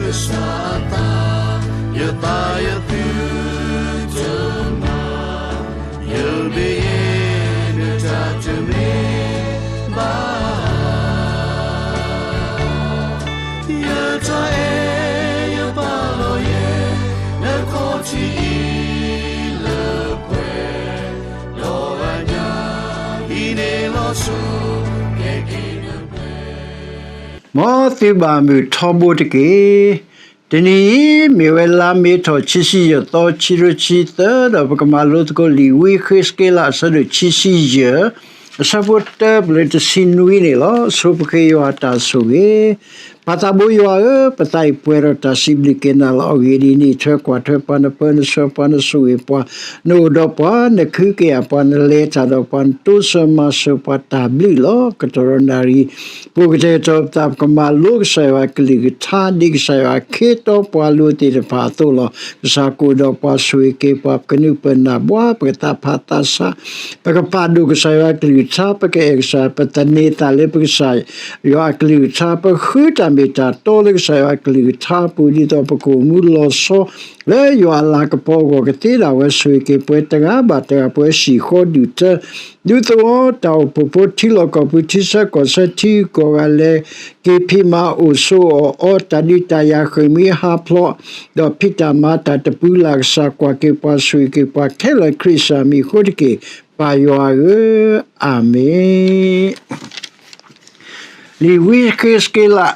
ကစၢ်အသး, ယသးယသုတမၤ, ယမ့ၢ်ယဲ နတၢ်တမ့ၢ်ဘၣ် ယတၢ်အဲၣ်ယပာ်လီၤယဲ နခီၣ်ထံးအံၤလၢပှဲၤ, ဒီးအညၣ်အံၤန့ၣ်လီၤဆိ ကဲက့ၤနပှဲၤ မ်သုဘၣ်မုာ်ထီဘိတက့ၢ်. တနံၤအံၤ မ့ၢ်ဝဲလါမ့ၤထီၣ်ခံဆံယဲၢ်သီ ခံကထိခံဆံသၢ ဒီးပကမၤလိသကိးလံာ်ဝံဃ့းစက့လး အဆၢဒိၣ်ခံဆံယဲၢ် အဆၢဖိတၢပလၢတဆံနွံန့ၣ်လီၤ. ဆိပဃ့ယွၤအတၢ်ဆိၣ်ဂ့ၤ ပၢ်သးဘိယွၤဧၢ, ပသးအံၤပှဲၤဒီးတၢ်စံးဘျုးက့ၤနၤလီၤ. အဂ့ၢ်ဒ်အံၤ, နအံးထွဲကွၢ်ထွဲပှၤ, နပၢနဆှၢပှၤ, နဆိၣ်ဂ့ၤပှၤ, နအိၣ်ဒီးပှၤ, နကဟုကယာ်ပှၤ, နလဲၤတၢ်ဒီးပှၤ, နတိစၢၤမၤစၢၤပှၤ, တၢ်ဘျုးလီၤ. ကတီၢ်ဒီးနၣ်ရံၣ် ပအိၣ်ကတဲာ်ကတီၤပသး ပကမၤလိကစၢ်ယွၤအကလုၢ်ကထါ, ဒ်ကစၢ်ယွၤခ့တီပှၤလိၤသ့ၣ်တဖၣ်အသိးလီၤ. ကစၢ်ကအိၣ်ဒီးပှၤ, ဆိၣ်ဂ့ၤက့ၤပှၤ, ပကနုာ်ပၢၢ်နၢ်ဘှါ, ပကသးဖးသးဆါ, ပကပာ်ဒိၣ်ကစၢ်ယွၤအကလုၢ်ကထါ, ပကအဲၣ်ကစၢ်, ပသန့ၤသးလၢပကစၢ်ယွၤအကလုၢ်ကထါ, ပဃုတၢ်မ့ၢ်တၢ်တီလၢကစၢ်ယွၤအကလုၢ်ကထါအပူၤ, ဒ်သိးပကအိၣ်မူလီၤဆီ လၢယွၤအလၤကပီၤအဂီၢ်, ကသ့ဒၣ်ဝဲ ဆိၣ်ဂ့ၤက့ၤပှၤတဂၤဘၣ်တဂၤ, ပှၤဟံၣ်ဃီဒူၣ်ထၢ ဒူသဝီ, တၢ်အိၣ်ဖှိၣ်ဖိ, ထံလီၢ်ကီၢ်ပူၤ, ထံဆၢကီၢ်ဆၢ, ထံဂုၤကီၢ်ဂၤ, လဲၤက့ၤဖံးမၤအိၣ်ဆိးအီၣ်အီ, တၢ်ဒုးတၢ်ယၤဃ့ၢ်မှံဟးဖျိး, ဒီးဖံးတၢ်မၤတၢ်တပူၤလၢ်, ကစၢ်ကွၢ်က့ၤပှၤ, ဆိၣ်ဂ့ၤက့ၤပှၤခဲလၢာ်, ခရံာ်ကစၢ်မံၤအဃိတက့ၢ်, ပၢ်ယွၤဧၢ, အၤမ့ၣ်. လံာ်ဝံဃ့းစက့လး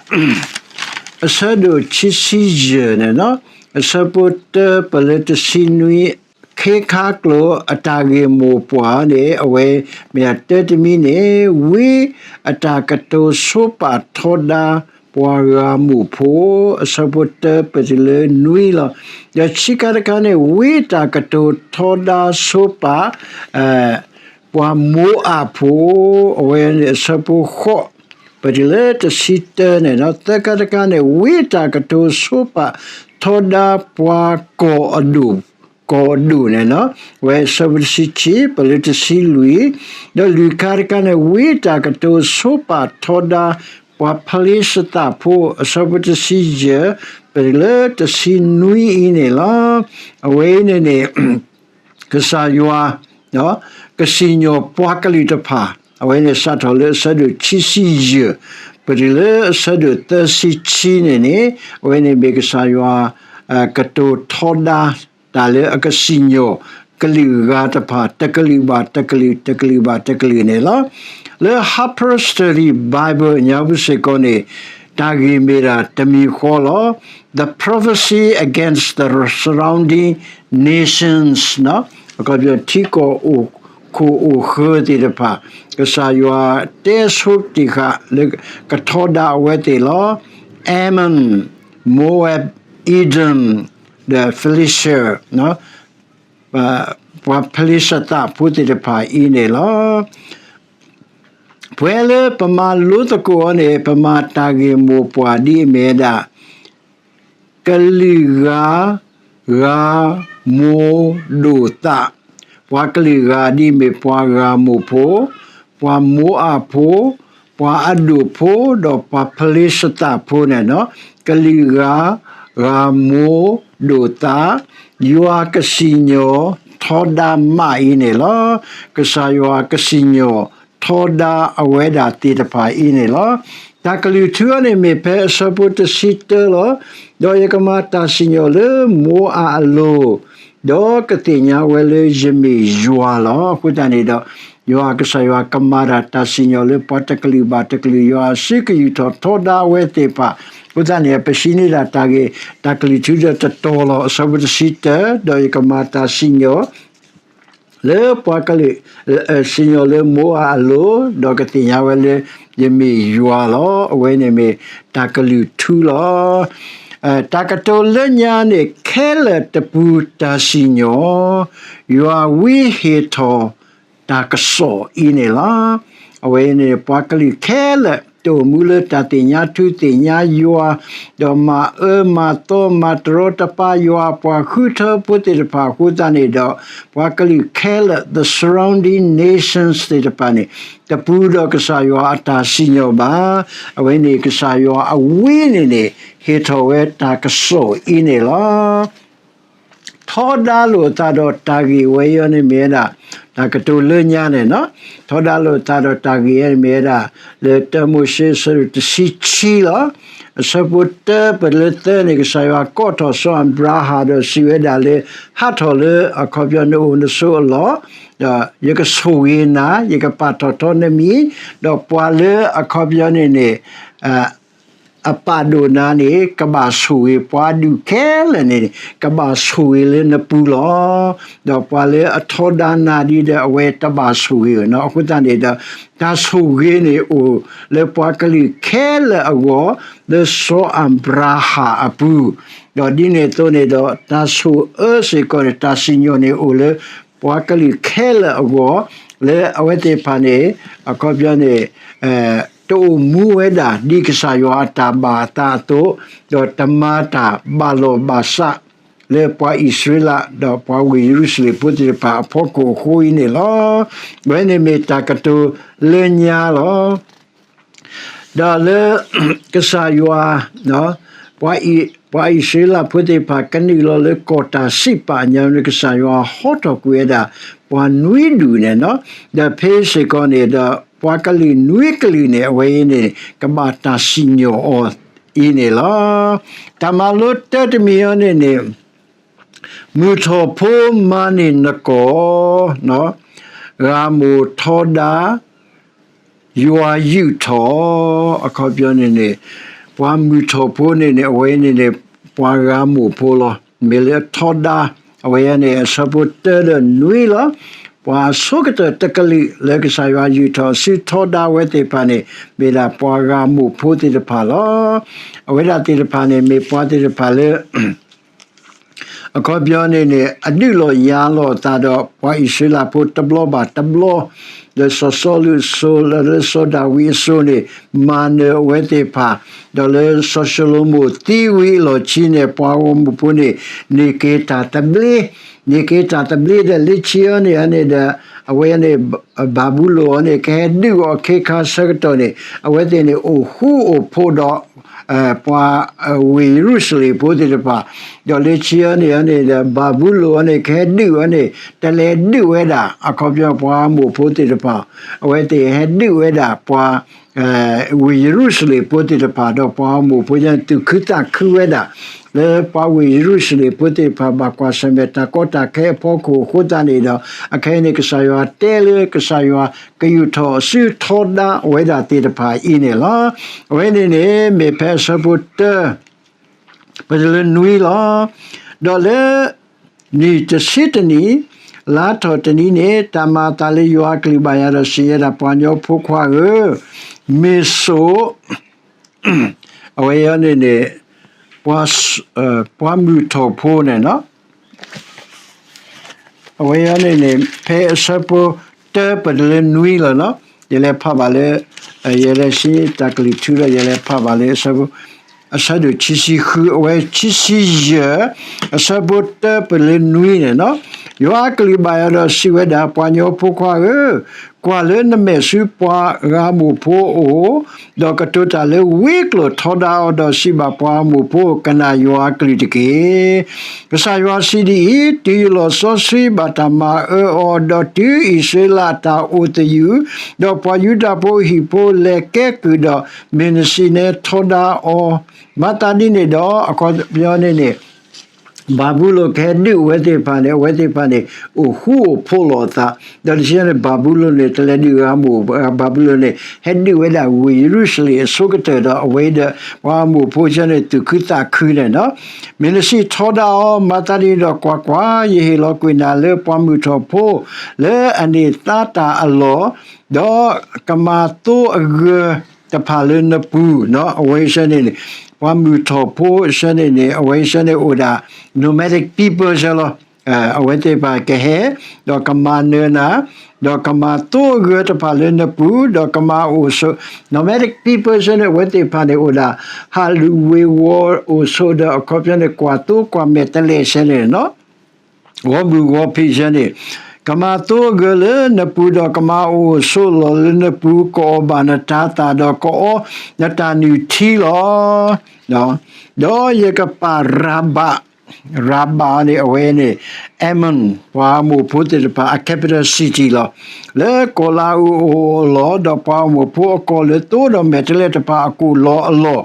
အဆၢဒိၣ်ခံဆံယဲၢ်န့ၣ်, အဆၢဖိတၢပလၢတဆံနွံ, ခ့ခါကျိာ်အတၢ်ဂ့ၢ်မိၢ်ပှၢ်န့ၣ်, အဝဲမ့ၢ်အတၢတမံၤန့ၣ်, ဝံအတၢ်ကတိၤဆိပာ်ထီဒါပှၤဂၤမိၢ်ဖိ, အဆၢဖိတၢပတုၤလၢနွံလီၤ. ဒီးခံခါတခါန့ၣ်, ဝံအတၢ်ကတိၤထီဒါဆိပာ် ပှၤမိၤအၤဖိ, အဝဲန့ၣ်အဆၢဖိဃိး ပတုၤလၢတဆံတၢန့ၣ်, သၢခါတခါန့ၣ်, ဝံအတၢ်ကတိၤဆိပာ်ထီဒါပှၤကီၢ်အဒိၣ်, ကီၢ်အဒိၣ်န့ၣ်, အဝဲအဆၢဖိတဆံခံ ပတုၤလၢတဆံလွံၢ်, ဒီးလွံၢ်ခါတခါန့ၣ်, ဝံအတၢ်ကတိၤဆိပာ်ထီဒါပှၤဖလ့ၡသးဖိ, အဆၢဖိတဆံယဲၢ် ပတုၤလၢတဆံနွံအံၤန့ၣ်လီၤ. အဝဲအံၤန့ၣ်န့ၣ် ကစၢ်ယွၤ ကစံၣ်ညီၣ်ပှၤကလုာ်တဖၣ်, အဝဲန့ၣ်စးထီၣ်လၢအဆၢဒိၣ်ခံဆံယဲၢ် ပတုၤလၢအဆၢဒိၣ်သၢဆံခံန့ၣ်န့ၣ်, အဝဲန့ၣ်မ့ၢ်ကစၢ်ယွၤ ကတိၤထီဒါ တၢ်လၢအကစံၣ်ညီၣ်ကလုာ်ဂၤတဖၣ် တကလုာ်ဘၣ်တကလုာ် တကလုာ်ဘၣ်တကလုာ်န့ၣ်လီၤ. လၢ Harper Study Bible ညါပူၤစ့ၢ်ကီးန့ၣ် တၢ်ဂ့ၢ်မ့ၢ်ဒၣ်တမံၤဃီလီၤ. The prophecy against the surrounding nations, အခီပညီ ထံကီၢ်အိၣ်ခိၣ်အိၣ်ဃၢၤသ့ၣ်တဖၣ်, ကစၢ်ယွၤတဲဆိတ့ၢ်ဃာ်လၢကထီဒါအဝဲသ့ၣ်လီၤ. Ammon, Moab, Edom, ဒီး Philistia ပှၤဖလ့ၡသးဖိသ့ၣ်တဖၣ်အံၤန့ၣ်လီၤ. ပှဲၤလၢပမၤလိသကိးအီၤန့ၣ် ပမၤတၢ်ဂ့ၢ်မိၢ်ပှၢ်ဒ်အမ့ၢ်ဝဲဒၣ် ကလုာ်ဂၤ ဂၤမိၢ်ဒိၣ်သး, ပှၤကလုာ်ဂၤဒ်အမ့ၢ်ပှၤဂၤမိၢ်ဖိ, ပှၤမိၤအၤဖိ, ပှၤအဒိၣ်ဖိ, ဒီးပှၤဖလ့ၡသးဖိန့ၣ်, ကလုာ်ဂၤ ဂၤမိၢ်ဒိၣ်သး, ယွၤကစံၣ်ညီၣ်ထီဒါမးအံၤန့ၣ်လီၤ. ကစၢ်ယွၤကစံၣ်ညီၣ်ထီဒါအဝဲဒၣ်သ့ၣ်တဖၣ်အံၤန့ၣ်လီၤ. တၢ်ကလုၢ်ထူအီၤန့ၣ်မ့ၢ်ဖဲအဆၢဖိတဆံတၢလီၤ. ဒီးယကမၤတၢ်စံၣ်ညီၣ်လၢမိၤအၤအလိၤ, ဒီးကသ့ၣ်ညါဝဲလၢယမ့ၢ်ယွၤလီၤ. အဃိသတးန့ၣ်ဒီး ယွၤကစၢ်ယွၤကမၤတၢ်တၢ်စံၣ်ညီၣ်လၢပှၤတကလုာ်ဘၣ်တကလုာ်, ယွၤစုကယူၢ်ထီၣ်ထီဒါအဝဲသ့ၣ်တဖၣ်. အဃိသတးန့ၣ် ပစံးန့ၢ်ဒၣ်တၢ်ဂ့ၢ် တၢ်ကလုၢ်ထူဒီးတတီၤလီၤ. အဆၢဖိတဆံတၢ, ဒီးယကမၤတၢ်စံၣ်ညီၣ် လၢပှၤကလုာ်, စံၣ်ညီၣ်လၢမိၤအၤအလိၤ, ဒီးကသ့ၣ်ညါဝဲလၢယမ့ၢ်ယွၤလီၤ. အဝဲန့ၣ်မ့ၢ်တၢ်ကလုၢ်ထူလီၤ. တၢ်ကတိၤလၢညါန့ၣ် ခဲလၢာ်တပူၤတၢ်စံၣ်ညီၣ်, ယွၤဝံဟ့ၣ်ထီၣ်တၢ်ကစီၣ်အံၤန့ၣ်လီၤ. အဝဲန့ၣ်ပှၤကလုာ်ခဲလၢာ် တအိၣ်မူလၢတၢ်သ့ၣ်ညါထူသ့ၣ်ညါယွၤ, ဒီးမၤအၢမၤသီမၤတရီတပါယွၤအပှၤဃုထၢဖိသ့ၣ်တဖၣ်အဃိသတးန့ၣ်ဒီး, ပှၤကလုာ်ခဲလၢာ် the surrounding nations သ့ၣ်တဖၣ်န့ၣ် တပူၤဒီးကစၢ်ယွၤအတၢ်စံၣ်ညီၣ်ဘၣ်. အဝဲန့ၣ်ကစၢ်ယွၤအဝံန့ၣ်န့ၣ် ဟ့ၣ်ထီၣ်ဝဲတၢ်ကစီၣ်အံၤန့ၣ်လီၤ. ထီဒါလိာ်အသးဒီးတၢ်ဂ့ၢ်ဝဲအံၤန့ၣ်မ့ၢ်ဝဲဒၣ် တၢ်ကတိၤလၢညါန့ၣ်လီၤ. ထီဒါလိာ်အသးဒီးတၢ်ဂ့ၢ်အံၤန့ၣ်မ့ၢ်ဝဲဒၣ် လၢတၢမိၤၡ့အဆၢဒိၣ်တဆံခံလီၤ. အဆၢဖိတၢပလၢသၢန့ၣ် ကစၢ်ယွၤကိးထီၣ်စီၤအၤဘြၤဟၣ်ဒီးစံးဝဲဒၣ်လၢ ဟးထီၣ်လၢအခီပညီနအိၣ်နဆိးအလီၢ်, ဒီးယကဆိၣ်ဂ့ၤနၤ, ယကပာ်ထီၣ်ထီနမံၤ, ဒီးပှၤလၢအခီပညီန့ၣ်န့ၣ် အပာ်ဒိၣ်နၤန့ၣ် ကဘၣ်ဆိၣ်ဂ့ၤ, ပှၤဒူၣ်ခဲလၢာ်န့ၣ် ကဘၣ်ဆိၣ်ဂ့ၤလၢနပူၤလီၤ. ဒီးပှၤလၢအထီဒါနၤဒ်ဒီး အဝဲတဘၣ်ဆိၣ်ဂ့ၤဘၣ်နီၤ. အဃိသတးန့ၣ်ဒီး တၢ်ဆိၣ်ဂ့ၤန့ၣ်အိၣ်လၢပှၤကလုာ်ခဲလၢာ်အဂီၢ် လၢစီၤအၤဘြၤဟၣ်အပူၤ, ဒီးဒ်န့ၣ်အသိးန့ၣ်ဒီး တၢ်ဆိၣ်အၢစ့ၢ်ကီးန့ၣ် တၢ်စံၣ်ညီၣ်န့ၣ်အိၣ်လၢ ပှၤကလုာ်ခဲလၢာ်အဂီၢ်, လၢအဝဲသ့ၣ်တဖၣ်န့ၣ် အခီပညီန့ၣ် တအိၣ်မူဝဲဒၣ် ဒ်ကစၢ်ယွၤအတၢ်ဘၣ်အသးအသိး, ဒီးတမၤတၢ်ဘၣ်လီၢ်ဘၣ်စး လၢပှၤအံၣ်စရ့လး ဒီးပှၤဝ့ၢ်ယရူၤၡလ့ၣ်ဖိသ့ၣ်တဖၣ်အဖီခိၣ်အဃိအံၤန့ၣ်လီၤ. အဝဲန့ၣ်မ့ၢ်တၢ်ကတိၤလၢညါလီၤ. ဒီးလၢ ကစၢ်ယွၤ ပှၤအံၣ်စရ့လးဖိသ့ၣ်တဖၣ် ကနုာ်လီၤလၢကီၢ်တၢ်စံးပာ်အညါန့ၣ် ကစၢ်ယွၤဟီထီၣ်ကွံာ်ဝဲဒၣ် ပှၤနွံဒူၣ်န့ၣ်လီၤ. ဒီးဖဲစ့ၢ်ကီးန့ၣ်ဒီး ပှၤကလုာ်နွံကလုာ်န့ၣ် အဝဲအံၤန့ၣ် ကဘၣ်တၢ်စံၣ်ညီၣ်အီၤအံၤန့ၣ်လီၤ. တၢ်မၤလိတၢတမံၤအံၤန့ၣ်န့ၣ် မုၢ်ထီၣ်ဖိမၤန့ၢ်နကီၢ်, ဂၤမိၢ်ထီဒါ ယွၤယုၢ်ထီၣ်, အခီပညီန့ၣ်န့ၣ် ပှၤမုၢ်ထီၣ်ဖိန့ၣ်န့ၣ် အဝဲန့ၣ်န့ၣ် ပှၤဂၤမိၢ်ဖိလီၤ. မ့ၢ်လၢထီဒါ အဝဲန့ၣ် အဆၢဖိတၢဒီးနွံလီၤ. ပှၤအဆိကတၢၢ်တကလုာ်လၢကစၢ်ယွၤယုၢ်ထီၣ်စုထီဒါဝဲသ့ၣ်တဖၣ်န့ၣ် မ့ၢ်ဒၣ်ပှၤဂၤမိၢ်ဖိသ့ၣ်တဖၣ်လီၤ. အဝဲဒၣ်သ့ၣ်တဖၣ်န့ၣ် မ့ၢ်ပှၤသ့ၣ်တဖၣ်လၢ အခီပညီန့ၣ်န့ၣ် အဒုးလီၤယၤလီၤအသးဒီး ပှၤအံၣ်စရ့လးဖိတဘျီဘၣ်တဘျီ, လၢစီၤစီလူးအစိၤ လၢစီၤဒၤဝံးအစိၤန့ၣ် မၤနၢၤအဝဲသ့ၣ်တဖၣ်, ဒီးလၢစီၤၡလိၤမိၣ်သံဝံၤအလီၢ်ခံန့ၣ် ပှၤဂီၢ်မုၢ်ဖိန့ၣ် န့ၢ်က့ၤတၢ်သဘျ့, န့ၢ်က့ၤတၢ်သဘျ့ဒီးလၢခံအံၤန့ၣ်န့ၣ်ဒီး အဝဲန့ၣ် ဘၤဘူလိၣ်အံၤန့ၣ် ကဟဲဒုးအီၤခ့ခါဆၢကတီၢ်န့ၣ် အဝဲသ့ၣ်န့ၣ်အိၣ်ဃူအိၣ်ဖိးဒီး ပှၤဝ့ၢ်ယရူၤၡလ့ၣ်ဖိသ့ၣ်တဖၣ်, ဒီးလၢခံအံၤန့ၣ်န့ၣ်ဒီး ဘၤဘူလိၣ်အံၤန့ၣ် ကဟဲဒုးအီၤန့ၣ် တလဲၤဒုးဝဲဒၣ် အခီပညီပှၤဂီၢ်မုၢ်ဖိသ့ၣ်တဖၣ်, အဝဲသ့ၣ်ဟဲဒုးဝဲဒၣ်ပှၤ ဝ့ၢ်ယရူၤၡလ့ၣ်ဖိသ့ၣ်တဖၣ် ဒီးပှၤဂီၢ်မုၢ်ဖိန့ၣ် သူၣ်ခုသးခုဝဲဒၣ် လၢပှၤဝ့ၢ်ယရူၤၡလ့ၣ်ဖိသ့ၣ်တဖၣ် ဘၣ်ကွၢ်ဆၢၣ်မဲာ်တၢ်ကီတၢ်ခဲအဖီခိၣ်အဃိသတးန့ၣ်ဒီး အခဲအံၤန့ၣ် ကစၢ်ယွၤတဲလၢကစၢ်ယွၤကယူာ်ထီၣ်စုထီဒါအဝဲဒၣ်သ့ၣ်တဖၣ်အံၤန့ၣ်လီၤ. အဝဲန့ၣ်န့ၣ် မ့ၢ်ဖဲအဆၢဖိတၢ ပတုၤလၢနွံလီၤ. ဒီးလၢ နံၣ်တဆံတနံၣ် လါထီၣ်တနံၤန့ၣ် တၢ်မၤအသးလၢယွၤအကလုၢ်ဘၣ်ယၤဒီးစံးဝဲဒၣ် ပှၤကညီဖိခွါဧၢ, မ့ၢ်စိး အဝဲအံၤန့ၣ်န့ၣ် ပှၤမုၢ်ထီၣ်ဖိန့ၣ်လီၤ. အဝဲအံၤန့ၣ်န့ၣ် ဖဲအဆၢဖိတၢပတုၤလၢနွံလီၤလီၤ. ယလဲၤဖးဘၣ်လၢ ယလဲၤဆံတၢ်ကလုၢ်ထူဒီး ယလဲၤဖးဘၣ်လၢ အဆၢဒိၣ်ခံဆံဃု အဝဲခံဆံယဲၢ် အဆၢဖိတၢပတုၤလၢနွံန့ၣ်လီၤ. ယွၤအကလုၢ်ဘၣ်ယၤဒီးစံးဝဲဒၣ် ပှၤကညီဖိခွါဧၢ, ကွၢ်လၢနမဲာ်ဆူပှၤဂၤမိၢ်ဖိအအိၣ်, ဒီးကတိၤတၢ်လၢဝံကျိာ်ထီဒါအီၤဒီးစံးဘၣ်ပှၤဂၤမိၢ်ဖိ ကနၣ်ယွၤအကလုၢ်တက့ၢ်. ကစၢ်ယွၤစံးဒ်အံၤ, တုၤယလီၢ်စီဆှံဘၣ်တၢ်မၤအၢအီၤ, ဒီးတုၤအံၣ်စရ့လးတၢ်အိၣ်သယုၢ်, ဒီးပှၤယူဒၤဖိအဟံၣ်ဖိလဲၤကဲကုၢ်ဒီး မ့ၢ်နစံးနဲထီဒါအီၤ, မၤသးဒ်န့ၣ်ဒီး အခီပညီန့ၣ်န့ၣ် ဘၤဘူလိၣ်ကဟဲဒုးအဝဲသ့ၣ်တဖၣ်န့ၣ် အဝဲသ့ၣ်တဖၣ်န့ၣ် အိၣ်ဃူအိၣ်ဖိးလိာ်အသး, ဒီးတဆံန့ၣ် ဘၤဘူလိၣ်န့ၣ် တလဲၤဒုးဂၤမိၢ်, ဘၤဘူလိၣ်န့ၣ် ဟဲဒုးဝဲဒၣ်ဝ့ၢ်ယရူၤၡလ့ၣ်အဆိကတၢၢ်ဒီး အဝဲဒီး ပှၤဂၤမိၢ်ဖိဆၢန့ၣ် သူၣ်ခုသးခုန့ၣ်လီၤ. မ့ၢ်နစံးထီဒါအီၤ, မၤသးဒ်န့ၣ်ဒီး ကွၢ်ကွၢ်, ယဟ့ၣ်လီၤကွံာ်နၤလၢပှၤမုၢ်ထီၣ်ဖိ လၢအန့ၢ်သါတၢ်အလီၢ်, ဒီးကမၤသိအဂၢၢ်တဖၣ်လၢနပူၤ, အဝဲဆၢန့ၣ်န့ၣ် ပှၤမုၢ်ထီၣ်ဖိဆၢန့ၣ်န့ၣ် အဝဲဆၢန့ၣ်အိၣ်ဒၣ် nomadic people ဆၢလီၤ. အဝဲသ့ၣ်တဖၣ်ကဟဲ, ဒီးကမၤနၢၤနၤ, ဒီးကမၤသိအဂၢၢ်တဖၣ်လၢနပူၤ, ဒီးကမၤအိၣ်ဆိး, nomadic people ဆၢန့ၣ် အဝဲသ့ၣ်တဖၣ်န့ၣ်အိၣ်ဒၣ် ဟးလူၤဝ့ၤဝီၤအိၣ်ဆိးဒီးအခီပညီန့ၣ် ကွၢ်သိကွၢ်မဲာ်တလဲးဆၢန့ၣ် ဂီၤမုၢ်ဂီၤဖံးဆၢန့ၣ်, ကမၤသိအဂၢၢ်လၢနပူၤ ဒီးကမၤအိၣ်ဆိးလီၢ်လၢနပူၤ, ကအီၣ်ဘၣ်နတၤသၣ်, ဒီးကအီနတၢ်နုၢ်ထံလီၤ. ဒီးယကပာ်ရၤဘး, ရၤဘးန့ၣ် အဝဲန့ၣ် Ammon ပှၤအမိၢ်ဖိသ့ၣ်တဖၣ်အ capital city လီၤ. လၢကီၢ်လၤအူအအိၣ်အလီၢ်, ဒီးပှၤအမိၢ်ဖိအကီၢ်လၢသိဒီးမဲာ်တဲးလဲးတဖၣ်အကိၣ်လီၤအလီၢ်,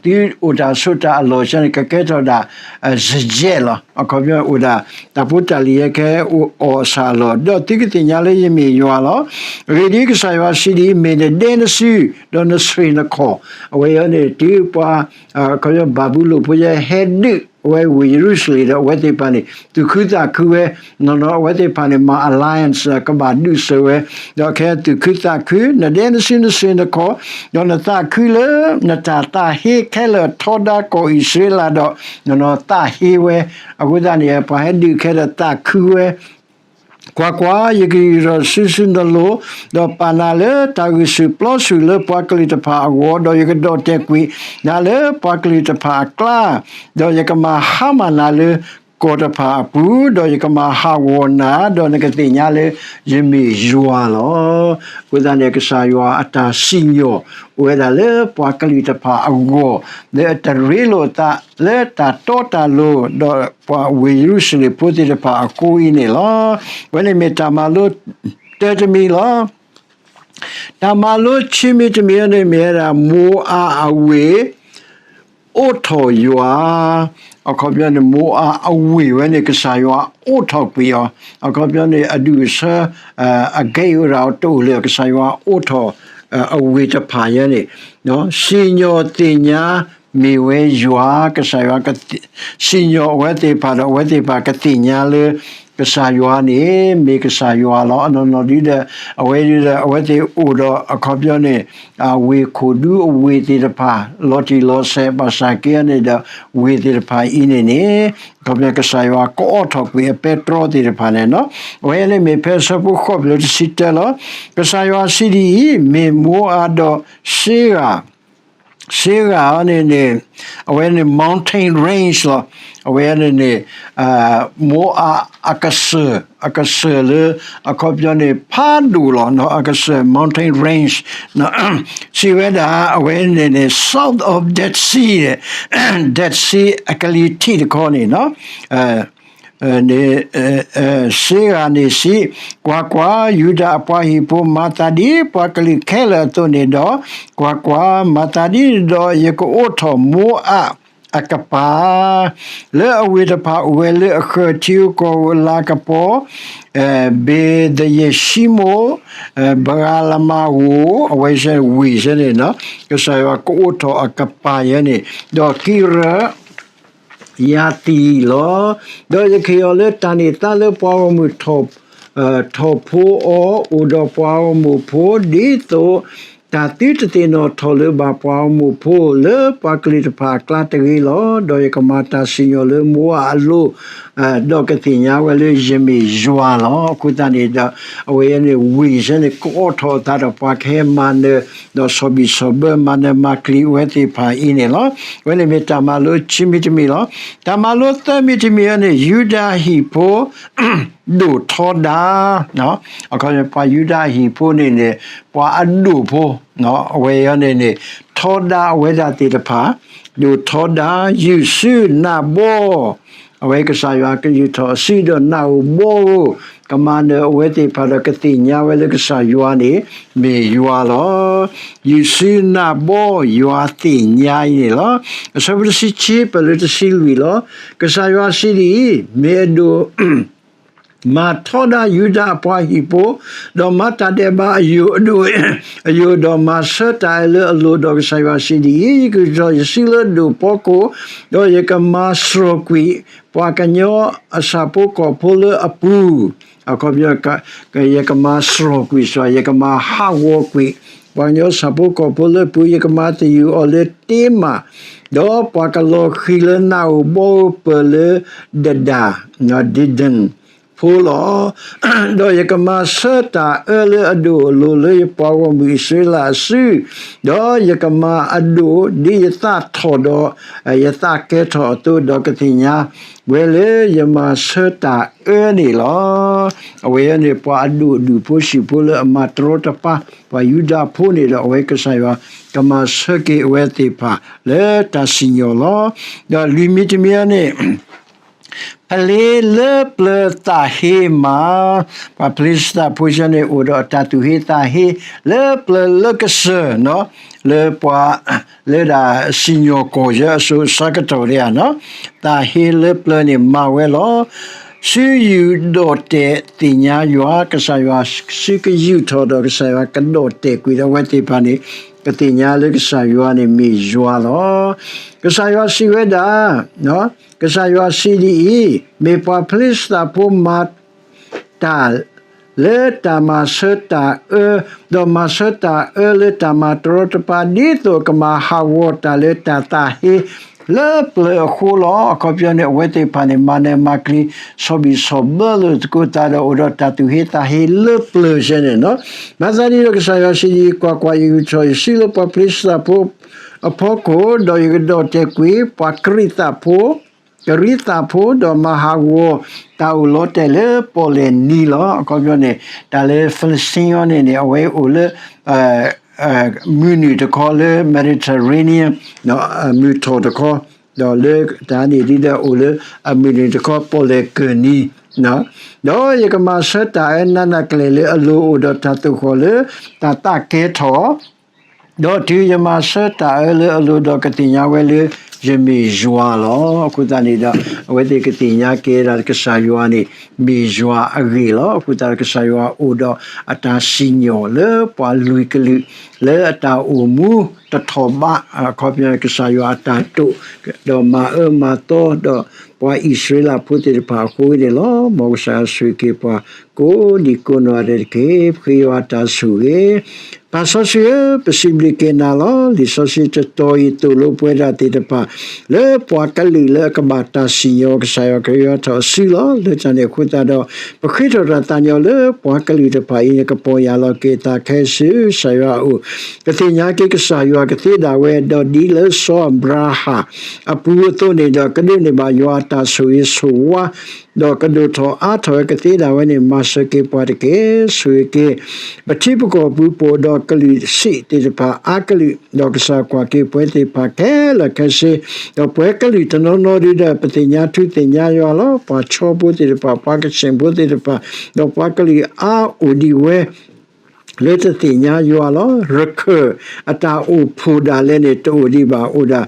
သုအိၣ်တၢ်ဆိးတၢ်အလီၢ်ဆၢန့ၣ် ကကဲထီၣ်ဒၣ် စကဲးလီၤ. အခီပညီအိၣ်ဒၣ် တၢ်ဖိတၢ်လံၤဟဲခဲအိၣ်အီၣ်အဆၣ်အလီၢ်, ဒီးသုကသ့ၣ်ညါလၢယမ့ၢ်ယွၤလီၤ. အဂ့ၢ်ဒ်အံၤ, ကစၢ်ယွၤစံးဒ်အံၤ, မ့ၢ်နဒဲနစု, ဒီးနဆံးနခီၣ်, အဝဲအံၤန့ၣ် တုၤပှၤ အခီပညီဘၤဘူလိၣ်ဖိယဲဟဲဒုးအဝဲဝ့ၢ်ယရူၤၡလ့ၣ်ဒီး အဝဲသ့ၣ်တဖၣ်န့ၣ် သူၣ်ခုသးခုဝဲ, နီၢ်နီၢ်အဝဲသ့ၣ်တဖၣ်န့ၣ် မၤ alliance ကဘၣ်ဒုးစၢၤဝဲ, ဒီးခဲသူၣ်ခုသးခု, နဒဲနစုနဆံးနခီၣ်, ဒီးနသးခုလၢနတၢ်သးဟ့ခဲလၢာ်ထီဒါကီၢ်အံၣ်စရ့လးဒီး, နီၢ်နီၢ်သးဟ့ဝဲ, အဃိသတးန့ၣ် ပှၤဟဲဒုးခဲဒီးသးခုဝဲ ကွၢ်ကွၢ်, ယကယူၢ်ထီၣ်စုဆူနလိၤ, ဒီးပာ်နၤလၢတၢ်ဂုာ်ဆူၣ်ပျီဆူၣ်လၢပှၤကလုာ်တဖၣ်အဂီၢ်, ဒီးယကဒီၣ်တဲာ်ကွံာ်နၤလၢပှၤကလုာ်တဖၣ်အကျါ, ဒီးယကမၤဟါမၢ်နၤလၢကီၢ်တဖၣ်အပူၤ, ဒီးယကမၤဟးဂီၤနၤ, ဒီးနကသ့ၣ်ညါလၢယမ့ၢ်ယွၤလီၤ. အဃိသတးန့ၣ် ကစၢ်ယွၤအတၢ်စံၣ်ညီၣ်အိၣ်ဝဲဒၣ်လၢပှၤကလုာ်တဖၣ်အဂီၢ်, လၢအတရ့လိာ်အသးလၢတၢ်တီတၢ်လိၤ, ဒီးပှၤဝ့ၢ်ယရူၤၡလ့ၣ်ဖိသ့ၣ်တဖၣ်အဃိအံၤန့ၣ်လီၤ. အဝဲန့ၣ်မ့ၢ်တၢ်မၤလိတၢတမံၤလီၤ. တၢ်မၤလိခံမံၤတမံၤန့ၣ်မ့ၢ်ဝဲဒၣ် မိၤအၤအဝ့ၢ် အိးထီၣ်ယွၤ, အခီပညီန့ၣ် မိၤအၤအဝ့ၢ်ဝဲန့ၣ် ကစၢ်ယွၤအိးထီၣ်ကွံာ်အီၤ, အခီပညီန့ၣ် အဒူၣ်အဆၢ အကဲအံၤဝဲဒၣ်တအိၣ်လၢၤ ကစၢ်ယွၤအိးထီၣ် အဝ့ၢ်တဖၣ်ယဲန့ၣ် စံၣ်ညီၣ်သ့ၣ်ညါ မ့ၢ်ဝဲယွၤ, ကစၢ်ယွၤ စံၣ်ညီၣ်အဝဲသ့ၣ်တဖၣ်ဒီး အဝဲသ့ၣ်တဖၣ်ကသ့ၣ်ညါလၢ ကစၢ်ယွၤန့ၣ် မ့ၢ်ကစၢ်ယွၤလီၤ. အနီၢ်နီၢ်ဒ်ဒီး အဝဲဒ်ဒီး အဝဲသ့ၣ်အိၣ်ဒီးအခီပညီန့ၣ် ဝ့ၢ်ခိၣ်ဒူအဝ့ၢ်သ့ၣ်တဖၣ် လီၤတံၢ်လီၤဆဲး ဘၣ်ဆၣ်က့န့ၣ်ဒီး ဝ့ၢ်သ့ၣ်တဖၣ်အံၤန့ၣ်န့ၣ် အခီပညီကစၢ်ယွၤကအိးထီၣ်ကွံာ်အပဲတြီသ့ၣ်တဖၣ်န့ၣ်လီၤ. အဝဲန့ၣ်မ့ၢ်ဖဲအဆၢဖိဃိးဖျၢၣ်တဆံတၢလီၤ. ကစၢ်ယွၤစံးဒ်အံၤ, မ့ၢ်မိၤအၤဒီးစ့ဂၤ စ့ဂၤအီၤန့ၣ်န့ၣ် အဝဲန့ၣ် mountain range လီၤ. အဝဲန့ၣ်န့ၣ် မိၤအၤအကစၢၢ် အကစၢၢ်လၢ အခီပညီန့ၣ် ဖးဒိၣ်လီၤ. အကစၢၢ် mountain range စံးဝဲဒၣ် အဝဲန့ၣ်န့ၣ် south of Dead Sea, Dead Sea အကလံၤထံးတခီန့ၣ် စ့ဂၤန့ၣ်စံး, ကွၢ်ကွၢ်, ယူဒၤအပှၤဟံၣ်ဖိ မၤသးဒ်ပှၤကလုာ်ခဲလၢာ်အသိးန့ၣ်ဒီး, ကွၢ်ကွၢ်, မၤသးဒ်န့ၣ်ဒီး ယကအိးထီၣ်မိၤအၤအကပၤ လၢအဝ့ၢ်တဖၣ်အိၣ်ဝဲလၢအဃၢၤထံဧိၤကီၢ်ဧိၤ လၤကပီၤ ဘ့ၤသယ့ၡံမိၣ် ဘဂၤလမၤဧိၤ အဝဲဝ့ၢ်ဆၢန့ၣ် ကစၢ်ယွၤကအိးထီၣ်အကပၤယဲန့ၣ်, ဒီးကံရၢ ယၤသံးလီၤ. ဒီးယကဟ့ၣ်အီၤလၢတၢ်န့ၢ်သါလၢပှၤဂီၢ်မုၢ် ထီၣ်ဖိအီၤ, အိၣ်ဒီးပှၤဂီၢ်မုၢ်ဖိ ဒ်သိးတၢ်သုတသ့ၣ်နီၣ်ထီၣ်လၢၤဘၣ်ပှၤဂီၢ်မုၢ်ဖိ လၢပှၤကလုာ်တဖၣ်အကျါတဂ့ၤလီၤ. ဒီးယကမၤတၢ်စံၣ်ညီၣ်လၢမိၤအၤအလိၤ, ဒီးကသ့ၣ်ညါဝဲလၢယမ့ၢ်ယွၤလီၤ. အဃိသတးန့ၣ်ဒီး အဝဲန့ၣ်ဝ့ၢ်ဆၢန့ၣ် ကအိးထီၣ်အသးဒီးပှၤကဟဲမၤနၢၤ ဒီးဆီၣ်ဘံၣ်ဆီၣ်ဘၢမၤနၢၤမၤကျံးအဝဲသ့ၣ်တဖၣ်အံၤန့ၣ်လီၤ. အဝဲန့ၣ်မ့ၢ်တၢ်မၤလိခံမံၤတမံၤလီၤ. တၢ်မၤလိသၢမံၤတမံၤအံၤန့ၣ် ယူဒၤဟံၣ်ဖိ ဒိၣ်ထီဒါ, အခီပညီ ပှၤယူဒၤဟံၣ်ဖိန့ၣ်န့ၣ် ပှၤအဒိၣ်ဖိ, အဝဲအံၤန့ၣ်န့ၣ် ထီဒါအဝဲဒၣ်သ့ၣ်တဖၣ်, ဒိၣ်ထီဒါ ယူၢ်စုနၢ်ဘီ, အဝဲကစၢ်ယွၤကယူၢ်ထီၣ်စုဒီးနၢ်ဧိၤဘီဧိၤ, ကမၤနၢၤအဝဲသ့ၣ်တဖၣ်ဒီးကသ့ၣ်ညါဝဲလၢကစၢ်ယွၤန့ၣ် မ့ၢ်ယွၤလီၤ. ယူၢ်စုနၢ်ဘီ ယွၤသ့ၣ်ညါအံၤန့ၣ်လီၤ. အဆၢဖိတဆံခံ ပၢၢ်လၢတဆံလွံၢ်လီၤ. ကစၢ်ယွၤစံးဒ်အံၤ, မ့ၢ်အဒိၣ် မၤထီဒါယူဒၤအပှၤဟံၣ်ဖိ, ဒီးမၤတၢ်ဒဲးဘးအယိာ်အဒိၣ်အယိာ်, ဒီးမၤဆၢတၢ်အဲၣ်လၢအလိၤ, ဒီးကစၢ်ယွၤစံးဒ်အံၤ, ယကယူၢ်ထီၣ်ယစုလၢဒိၣ်ဖီခိၣ်, ဒီးယကမၤစြီၢ်ကွံာ် ပှၤကညီအဆၣ်ဖိကီၢ်ဖိလၢအပူၤ, အခီပညီ ယကမၤစြီၢ်ကွံာ်စ့ၢ်, ယကမၤဟးဂီၤကွံာ် ပှၤကညီဆၣ်ဖိကီၢ်ဖိလၢပူၤ, ယကမၤသယုၢ်အီၤလၢတ့မး, ဒီးပှၤကလီၤဃံၤလၢနၢ်ဧိၤဘီဧိၤပၢၢ်လၢဒဒၣ်, ဒ့ဒ့ၣ် ဖိလီၤ. ဒီးယကမၤဆၢတၢ်အၢလၢအဒိၣ်အလိၤလၢယပှၤဂီၢ်မုၢ်အံၣ်စရ့လးအစု, ဒီးယကမၤအဒိၣ်ဒ်ယသးထီၣ်ဒီး ယသးကဲထီၣ်အသိး, ဒီးကသ့ၣ်ညါဝဲလၢယမၤဆၢတၢ်အၢန့ၣ်လီၤ. အဝဲန့ၣ်ပှၤအဒိၣ်အဒူၣ်ဖိဆံးဖိလၢအမၤတရီတပါ ပှၤယူဒၤဖိန့ၣ်ဒီး အဝဲကစၢ်ယွၤကမၤဆၢက့ၤအဝဲသ့ၣ်တဖၣ်လၢတၢ်စံၣ်ညီၣ်လီၤ. ဒီးလွံၢ်မံၤတမံၤန့ၣ် ဖလ့လၢပျၢၤသးဟ့မး, ပှၤဖလ့ၡသးဖိဆၢန့ၣ် အိၣ်ဒီးတၢ်သူၣ်ဟ့သးဟ့လၢပျၢၤလၢကစၢၢ်, လၢပှၤ လၢဒၣ်စံၣ်ညီၣ်ကွီၢ်ယဲအစိၤဆၢကတီၢ်ဒၣ်ဧါ, သးဟ့လၢပျၢၤန့ၣ်မၤဝဲလီၤ. စုယူာ်ဒီးတဲာ်သ့ၣ်ညါယွၤ, ကစၢ်ယွၤစုကယူာ်ထီၣ်ဒီး ကစၢ်ယွၤကဒီးတဲာ်ကွံာ်ဒီးအဝဲသ့ၣ်တဖၣ်န့ၣ်, ကသ့ၣ်ညါလၢကစၢ်ယွၤန့ၣ်မ့ၢ်ယွၤလီၤ. ကစၢ်ယွၤစံးဝဲဒၣ်, ကစၢ်ယွၤစံးဒ်အံၤ, မ့ၢ်ပှၤဖလ့ၡသးဖိမၤ တၢ်လၢတၢ်မၤဆၢတၢ်အၢ, ဒီးမၤဆၢတၢ်အၢလၢတၢ်မၤတရီတပါ, ဒ်သိးကမၤဟးဂီၤတၢ်လၢတၢ်သးဟ့လၢပျၢၤအဃိလီၤ. အခီပညီန့ၣ် အဝဲသ့ၣ်တဖၣ်န့ၣ် မၤနၢၤမၤကျံၤ ဆီၣ်ဘံၣ်ဆီၣ်ဘၢလိာ်သကိးသးဒီး အိၣ်ဒီးတၢ်သူၣ်ဟ့သးဟ့လၢပျၢၤဆဲန့ၣ်လီၤ. မၤသးဒ်ဒီးကစၢ်ယွၤစံးဒ်အံၤ, ကွၢ်ကွၢ်, ယကထုးထီၣ်ယစုလၢပှၤဖလ့ၡသးဖိအဖီခိၣ်, ဒီးယကဒီးတဲာ်ကွံာ်ပှၤကရံးသးဖိ ကရံးသးဖိ, ဒီးမၤဟးဂီၤတၢ်အိၣ်လီၤတဲာ်လၢပီၣ်လဲၣ်နံၤလီၤ. အခီပညီန့ၣ် တၢ်လၢ Philistine အံၤန့ၣ်န့ၣ် အဝဲအိၣ်လၢ မုၢ်နုာ်တခီလၢ Mediterranean မုၢ်ထီၣ်တခီ, ဒီးလၢတၢ်န့ၣ်ဒ်ဒီးအိၣ်လၢအမုၢ်နုာ်တခီ ပီၣ်လဲၣ်ကၢၢ်နံၤ, ဒီးယကမၤဆၢတၢ်အၢနးနးကလဲာ်လၢအလိၤ အိၣ်ဒီးတၢ်သိၣ်ဃီၣ်လၢတၢ်သးကဲထီၣ် ဒီးတုၤယမၤဆၢတၢ်အၢလၢအလိၤဒီး ကသ့ၣ်ညါဝဲလၢယမ့ၢ်ယွၤလီၤ. အဃိသတးန့ၣ်ဒီး အဝဲသ့ၣ်ကသ့ၣ်ညါက့ၤဒၣ်ကစၢ်ယွၤန့ၣ် မ့ၢ်ယွၤအဂ့ၢ်လီၤ. အဃိသတးဒီး ကစၢ်ယွၤအိၣ်ဒီးအတၢ်စံၣ်ညီၣ်လၢပှၤလွံၢ်ကလုာ် လၢအတၢ်အိၣ်မူတထီၣ်ဘး, အခီပညီ ကစၢ်ယွၤအတၢ်တိာ်, ဒီးမၤအၢမၤသီ, ဒီးပှၤအံၣ်စရ့လးဖိသ့ၣ်တဖၣ်အဃိန့ၣ်လီၤ. မ်ကစၢ်ယွၤဆိၣ်ဂ့ၤက့ၤပှၤ ကိးဒံကိးနီၢ်ဂၤဒဲးတက့ၢ်. ပဃ့ယွၤအတၢ်ဆိၣ်ဂ့ၤ ပၢ်စီဆှံဧၢ, ပစံးဘျုးက့ၤနၤလီၤ. လံာ်စီဆှံတတီၤအံၤသိၣ်လိပှၤဒၣ်သ့ၣ်တဖၣ် လၢပှၤကလုာ်လၢအကဘၣ်တၢ်စံၣ်ညီၣ် ကစၢ်ယွၤကယွၤထီၣ်အစုလီၤ. လၢတၢ်န့ၣ်အဃိသတးဒီး ပဃ့ထီၣ်တၢ်သးညီလၢပှၤကလုာ်တဖၣ်အံၤန့ၣ် ကပီၢ်ယၢ်လီၤက့ၤသးခဲဆူကစၢ်ယွၤအအိၣ်, ကသ့ၣ်ညါက့ၤကစၢ်ယွၤကသ့ဒၣ်ဝဲ, ဒီးဒ်လၢစီၤအၤဘြၤဟၣ်အပူၤအသိးန့ၣ်ဒီး ကဒိးန့ၢ်ဘၣ်ယွၤအတၢ်ဆိၣ်ဂ့ၤဆိၣ်ဝါ ဒီးကဒိၣ်ထီၣ်အါထီၣ်ဝဲကသ့ဒၣ်ဝဲန့ၣ် မၤစၢၤက့ၤပှၤတက့ၢ်. ဆိၣ်ဂ့ၤက့ၤ ပထံပကီၢ်ပူၤပအိၣ်ဒီးကလုာ်စံးသ့ၣ်တဖၣ်အါကလုာ်, ဒီးကစၢ်ကွၢ်က့ၤပဝဲသ့ၣ်တဖၣ်ခဲလၢာ်ခဲဆ့, ဒီးပဝဲကလုာ်တနီၤနီၤဒုဒီး ပသ့ၣ်ညါထူသ့ၣ်ညါယွၤလီၤ. ပှၤဆီဖိသ့ၣ်တဖၣ်, ပှၤကဆ့ၣ်ဖိသ့ၣ်တဖၣ်, ဒီးပှၤကလုာ်အါအိၣ်ဒံးဝဲ လၢတသ့ၣ်ညါယွၤလီၤ. ရခၢၣ်အတၢ်အိၣ်ဖှိၣ်ဒၣ်လဲာ်န့ၣ် တအိၣ်ဒံးဘၣ်, အိၣ်ဒၣ်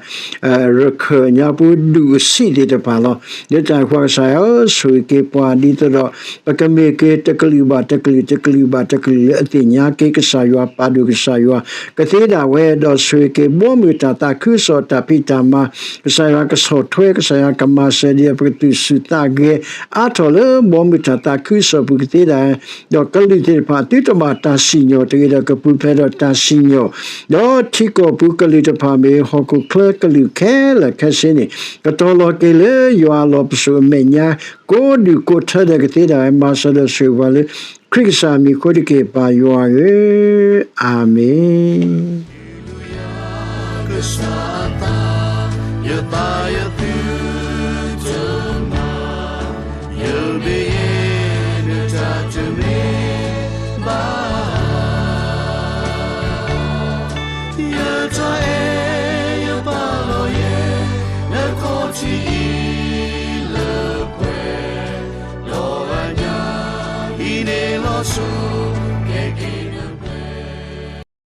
ရခၢၣ်ညါပူၤဒူၣ်အဆံးသ့ၣ်တဖၣ်လီၤ. လၢတၢ်ဃီကစၢ်ယွၤဧၢ, ဆိၣ်ဂ့ၤက့ၤပှၤဒ်သိးဒီး ပကမ့ၢ်က့ၤတကလုာ်ဘၣ်တကလုာ်, တကလုာ်ဘၣ်တကလုာ်လၢအသ့ၣ်ညါက့ၤကစၢ်ယွၤ, ပာ်ဒိၣ်ကစၢ်ယွၤ ကသ့ဒၣ်ဝဲ, ဒီးဆိၣ်ဂ့ၤက့ၤ ဘီမုၢ်တၢ်သးခုကစီၣ်တၢ်ဖံးတၢ်မၤ, ကစၢ်ယွၤကဆီၣ်ထွဲ, ကစၢ်ယွၤကမၤစၢၤဒ်ပကသူၣ်ဆူၣ်သးဂဲၤ အါထီၣ်လၢဘီမုၢ်တၢ်သးခုကစီၣ်ပူၤကသ့ဒၣ် ဒီးကလုာ်သ့ၣ်တဖၣ် သုတဘၣ်တၢ်စံၣ်ညီၣ်တဂ့ၤဒီး ကပူၤဖျဲးဒီးတၢ်စံၣ်ညီၣ်, ဒီးထံကီၢ်ပူၤကလုာ်တဖၣ်မ့ၢ် ဟီၣ်ခိၣ်ချၢကလုာ်ခဲလၢာ်ခဲဆ့န့ၣ် ကတီၤလီၤက့ၤလၢယွၤအလီၢ်ပစိာ်အမဲာ်ညါ ကိးဒူၣ်ကိးထၢဒီးကသ့ဒၣ်ဝဲ မၤစၢၤဒီးဆိၣ်ဂ့ၤပှၤလၢ ခရံာ်ကစၢ်မံၤအဃိတက့ၢ် ပၢ်ယွၤဧၢ, အၤမ့ၣ်. ယသးယသုတမၤ, ယဘၣ်ယဲၢ်နတၢ်တမ့ၢ်ဘၣ်, ယတၢ်